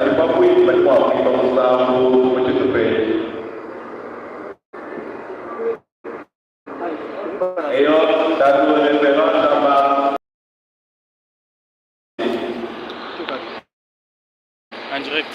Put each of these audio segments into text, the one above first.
Badi pabuipi badi mua kuimba musambu mu tshitupa etshi. Eyo, tatu Reverend Tamba. En direct.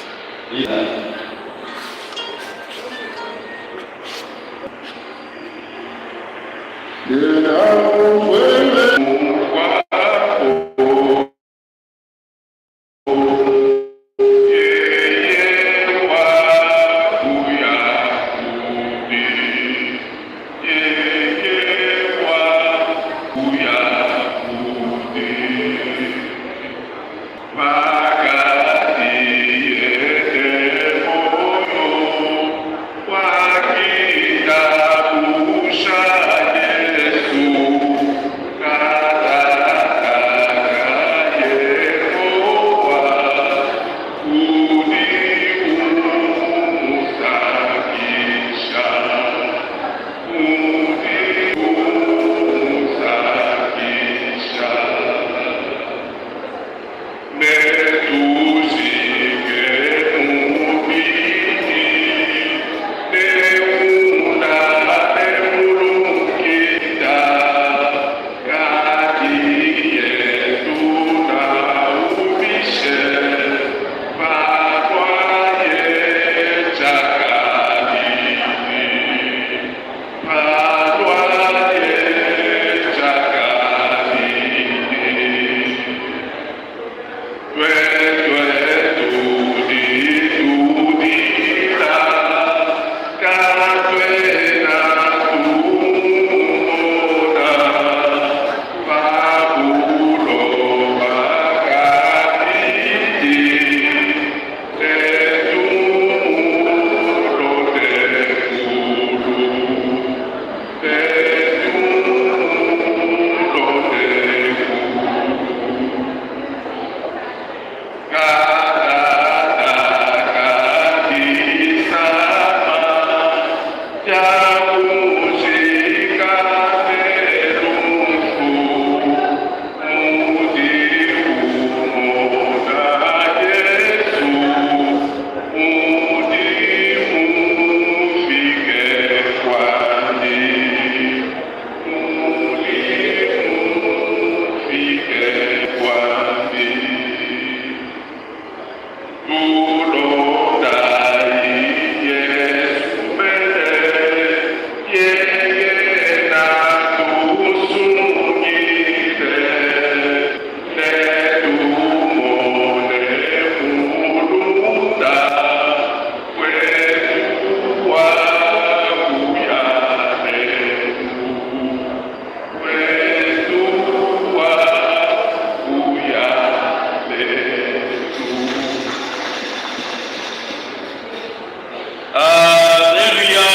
Aleluya!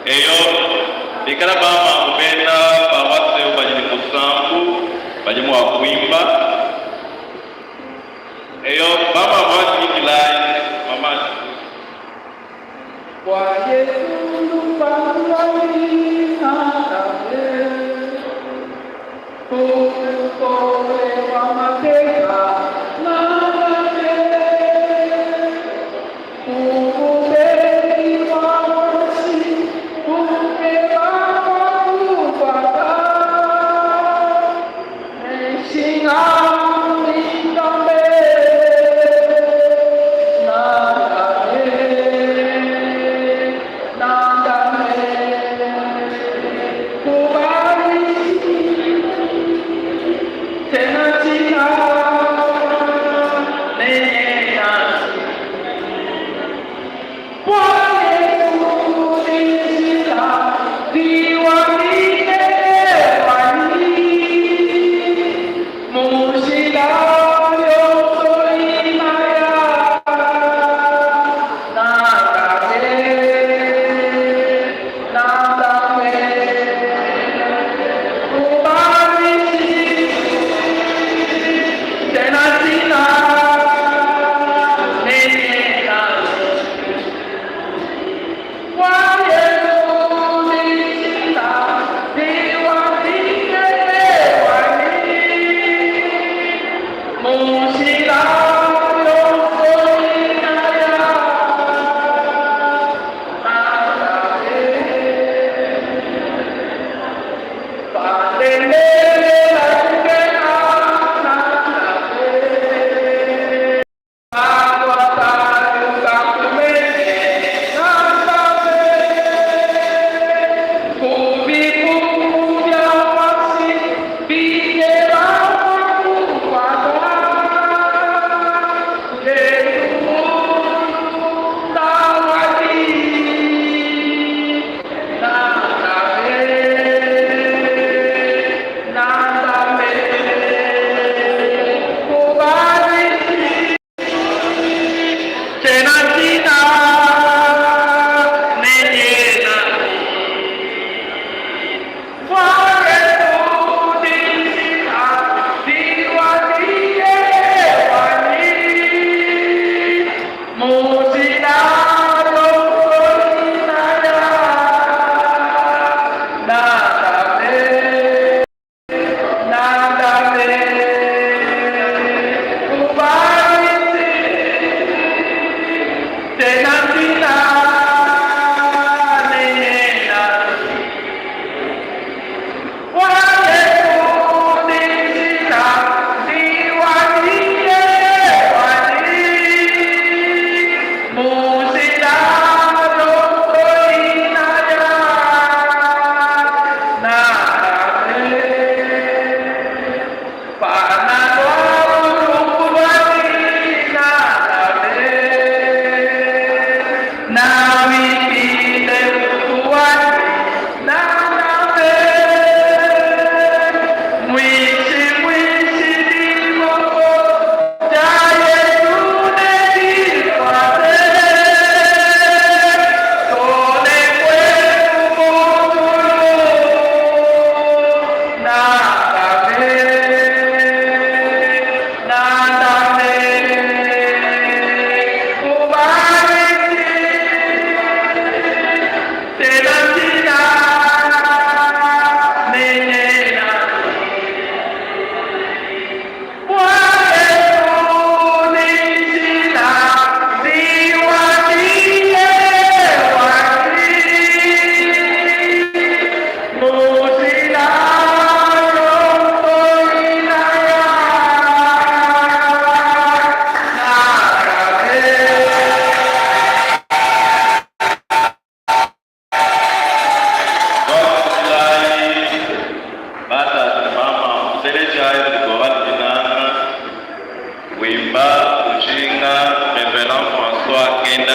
Eyo, bikala bamamu bena paroisse badi ne musambu badi mua kuimba. Eyo, bamamu atuikilayi mama. Bua Yesu lupandu luanyi nandame, ku bukole bua mateta nandame, ku bubedi bua muoshi bukeba bua kukuata, ne nshinga mitambe nandame, nandame.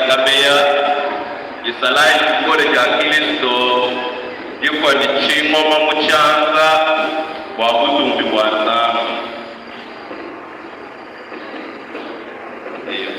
kabeya, disalayi dikole dia Kilisto divua ne tshingoma mu tshianza bua butumbi bua Nzambi. Eyo.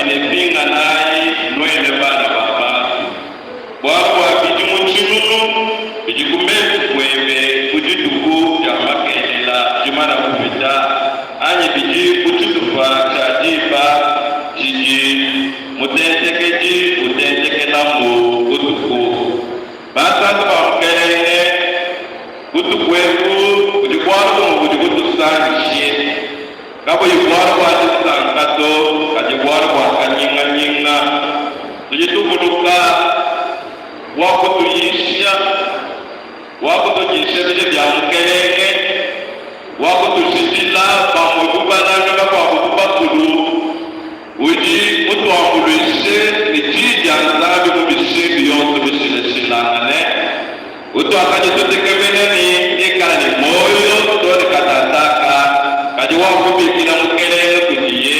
kabidi ne, Pinganayi, nuenu bana ba bantu, bualu bua bidimu tshinunu bidi ku mesu kuebe bu dituku dia makelela dimana kupita, anyi bidi bu tshitupa tshia diba tshidi mutentekedi utentekela mbu butuku. Basantu ba Mukelenge, butuku ebu budi bualu bumue budi butusankishe, kabuyi bualu bua disanka to, kadi bualu bua kanyinganyinga. Tudi tuvuluka bua kutuyisha, bua kutudisha bidia bia Mukelenge, bua kutujidila bamue bu balami, bakuabu bu bakulu, udi mutuambuluishe ne Diyi dia Nzambi mu mishindu yonso mishilashilangane, utuakadi tutekemena ne ikala ne muoyo too ne katataka, kadi wakubikila Mukelenge kudiye,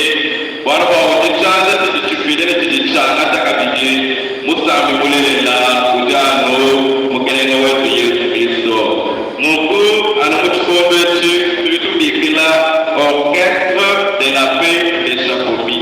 bualu bua udi tshianza tshidi tshifile ne tshidi tshiangata kabidi musambi mulelela udi anu Mukelenge wetu Yesu Kristo. Nunku anu mu tshikondo etshi tudi tubikila Orchestre de la Paix de Chakomi.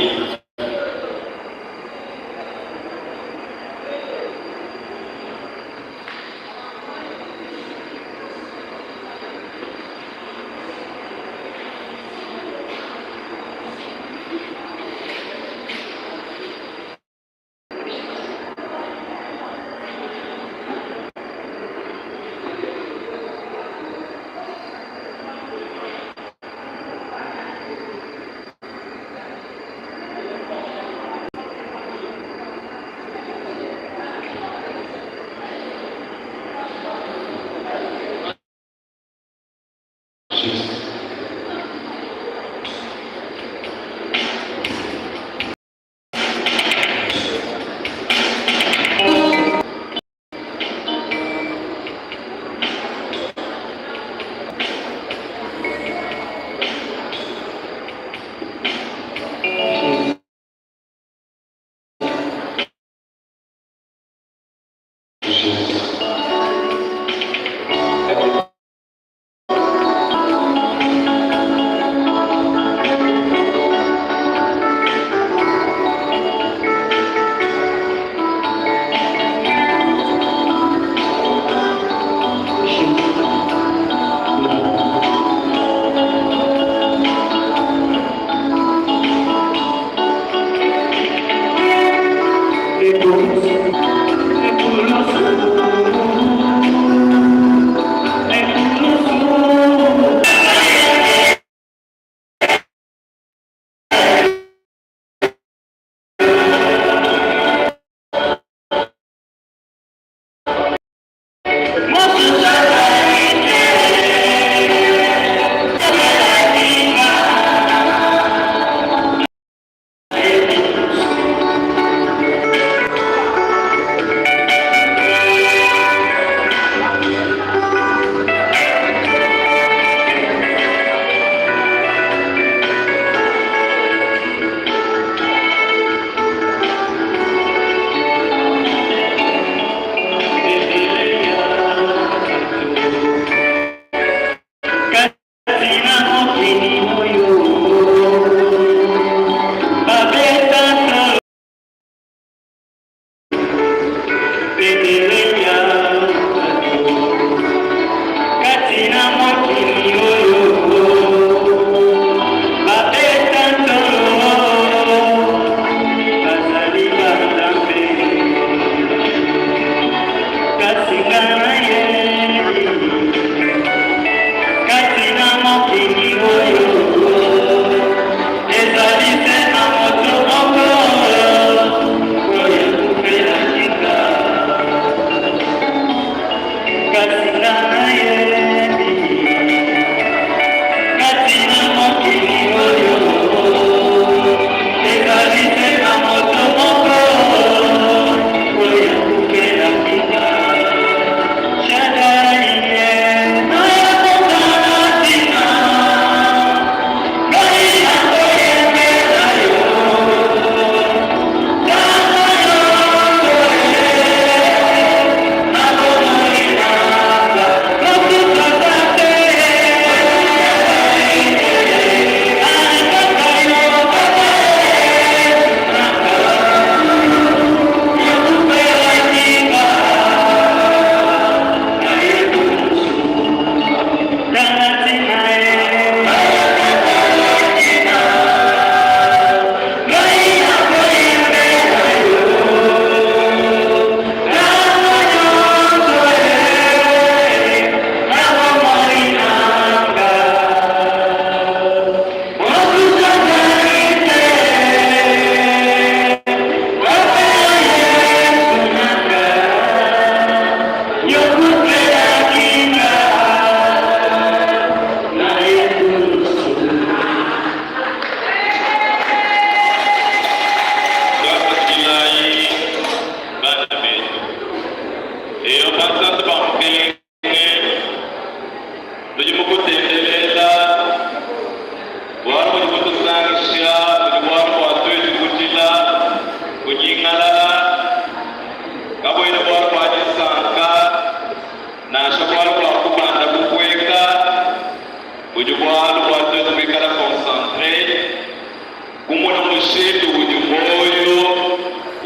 mushindu udi muoyo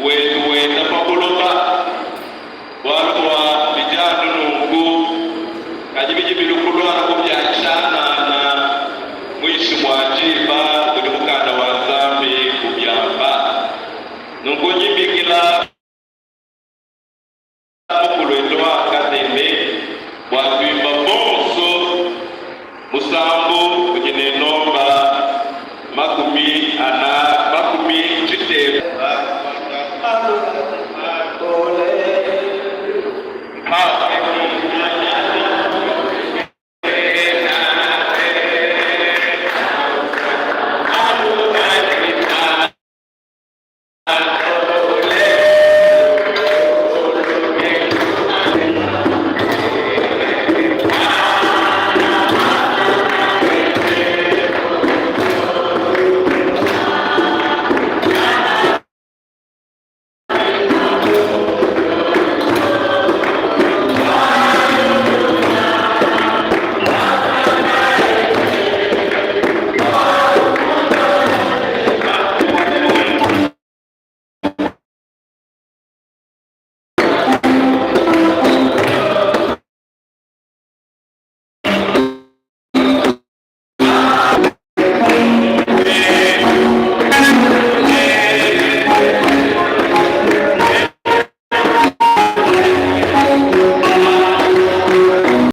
wetu wenda pa buloba, bualu bua bidi anu nunku, kadi bidi bilua kulua bu bia tshianana muinshi mua diba kudi mukanda wa Nzambi ubiamba. Nunku nyibikila mukulu wetu wa Katembe bua tuimba bonso musambu udi ne nomba 40.